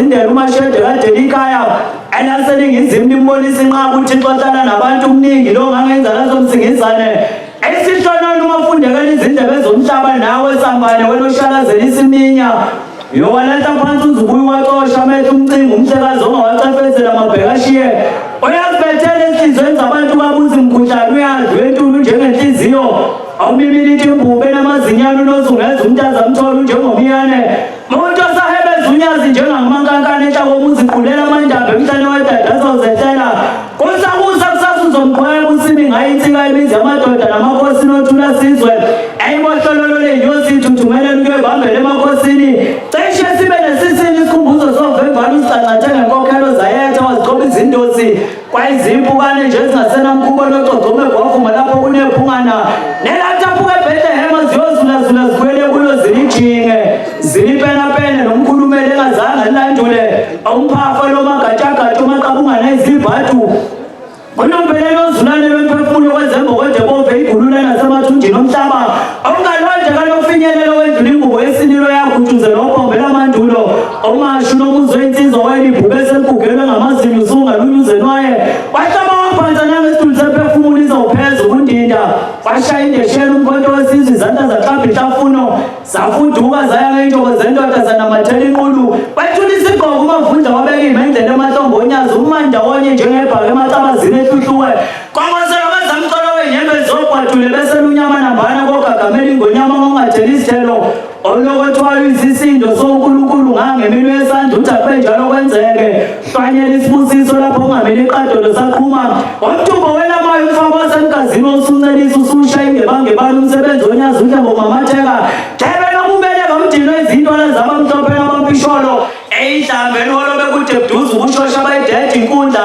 ozindela umashede kade likhaya elaseningizimu limbonisa inqaba uthixo ahlala nabantu umningi lo ngangenza lazomsingizane esihlonona uma ufundekela izindebe zomhlaba nawe sambane wena oshalazela isiminya Yowalahla phansi uzubuye uwacosha amehlo umcingo umhlekazi ongawacefezela amabhekashiye uyazibethela enhliziyweni zabantu babuza imkhuhlane uyadla uyentula unjengenhliziyo awumibilithi imbube namazinyane unozungeza umntaza amthole unjengomiyane muntu osahebeza unyazi njengangumankankane enhla komuzi qulela amandaba emhlane wedada azozehlela Kusakusa kusasa uzomqhweba uSimi ngayo insika imizi yamadoda namakhosi nothula sizwe. Ayibohlololo leyinyosi ithuthumelela ukuyoyibambela emakhosini. Cishe sibe nesisini isikhumbuzo sovemvana usicangathe ngenkokhelo zayetha wazigcoba izindosi. Kwayizimpukane nje ezingasenamkhubo nocogcome gwavuma lapho kunephungana. Nelataphuka eBhetlehema ziyozulazula zibuyele kuyo zilijinge. Zilipenapene nomkhulumeli engazange alilandule. Umphafa lo magatshagatsha umaqabungana izibhadu unompelelo ozulane lwemphefumulo kwezembokodo ebomve igulula nasemathunjini omhlaba okungalonje kalofinyelelo wendlula ingubo yesililo yagutshuzelwa opombela amandulo omashu nomuzi wensizwa wayelibhube seligugelwe ngamazinyo usungalunyuzenwaye wahlaba waphansa nangesithuli semphefumulo izawupheza ukundinda washaya indeshela umkhonto wesizwe izandla zaxabha inhlafuno Zafuduka zaya ngeyinjobo zendoda zanamathela inqulu. Bathula isigqoko uMavundla wabeka imendlela emahlombe onyazi uma ndawonye njengebhaka emacabazini ehluhluwe. Kwangosela kwezamcolo wenyembezi zogwadule bese lunyama nambana kogagamela ingonyama ongatheli isithelo. Olokwethwayo isisindo soNkulunkulu ngangeminwe yesandla uthi akube njalo kwenzeke. Hlwanyela isibusiso lapho ungamele iqadolo saqhuma. Wamthumbo welamayo umfama wasemgazini osuncelisa ususha ingebangebani umsebenzi onyazi udla ngomamatheka. Gebe nokubeleka umdino izintwala zabamhlophe nabampisholo. Eyidlambe lolo bekude buduze ukushosha abayidede inkundla.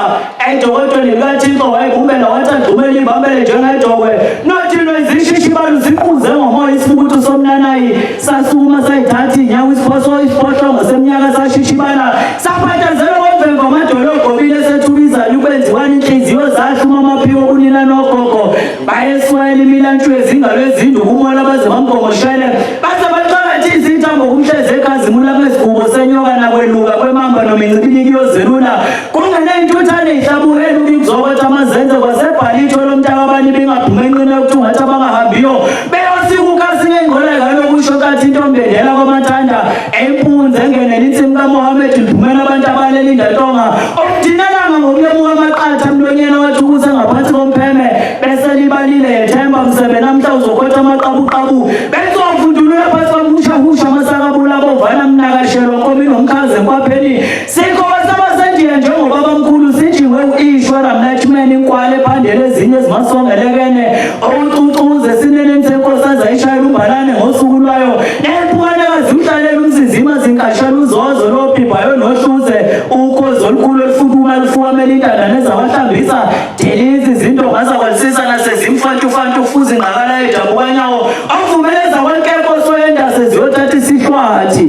Edokodweni likaThixo wayibumbela wathi agxumele ibambele njengedokwe. Nothino izishishi baluziquze ngomoya isibukuthu somnanayi. Sasukuma sayithatha inyawo isiphoso isiphohlongo seminyaka sashishibana saphathazelwa komvemva amadolo ogobile sethukizana ukwenziwani inhliziyo zahluma amaphiko kunina nogogo bayeswayela imilantshwe izingalo ezinde ukumola baze bamgomoshele baze baxakathi izintambo kumhleze ekhazimula kwesigubo senyoka nakweluka kwemamba nomincibiliki yozelula kungene intuthane ihlabuhela ukuzokotha amazenze kwasebhalitho lomntakabani bingaphuma enqina yokuthungatha abangahambiyo Beyosikuka ngqoleka lokusho kathi intombi endela kwamathanda empunzi engenela insimu kaMohammed liphumela abantu abaleli indatonga omdinelanga ngokulemuka amaqatha emlonyeni wathukuse ngaphansi kompheme bese libalile yethemba msebe namhla uzokhotha amaqabuqabu bese wavundulula phansi kwamhushahusha amasakabula abovana mnakashelwa nkomi nomkhazi enkwapheni sikho basabasendiya njengobabamkhulu sijingwe u-ishwa ramnatshman inkwale phandele ezinye ezimasongelekene Awucucuze esineneni senkosaza ishayela umbalane ngosuku lwayo nempukane kaziwuhlalela umzizima zinkashana uzozo lobhibhayo nohluze ukhozi olukhulu olufukuma lufukamela intanda nezawahlambisa delizi izinto ngazakwalisisa nasezimfantufantu fuzi ngqakala edabukanyawo awuvumeleza kwankeko soyenda seziyothatha isihlwathi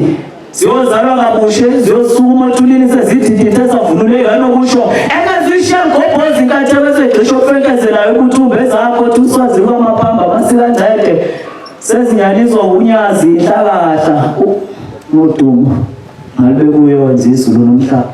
Ziyozalwa kabusha ziyosukuma othulini sezididithe savunule kanokusho engazishiya ngobhozi inkathi ebesegqisha ofenkezelayo ukuthumba ezakho thuswazi lwamaphamba amasikanjede sezinyaliswa unyazi inhlakahla udumo ngalibe kuyo wenza izulu nomhlaba.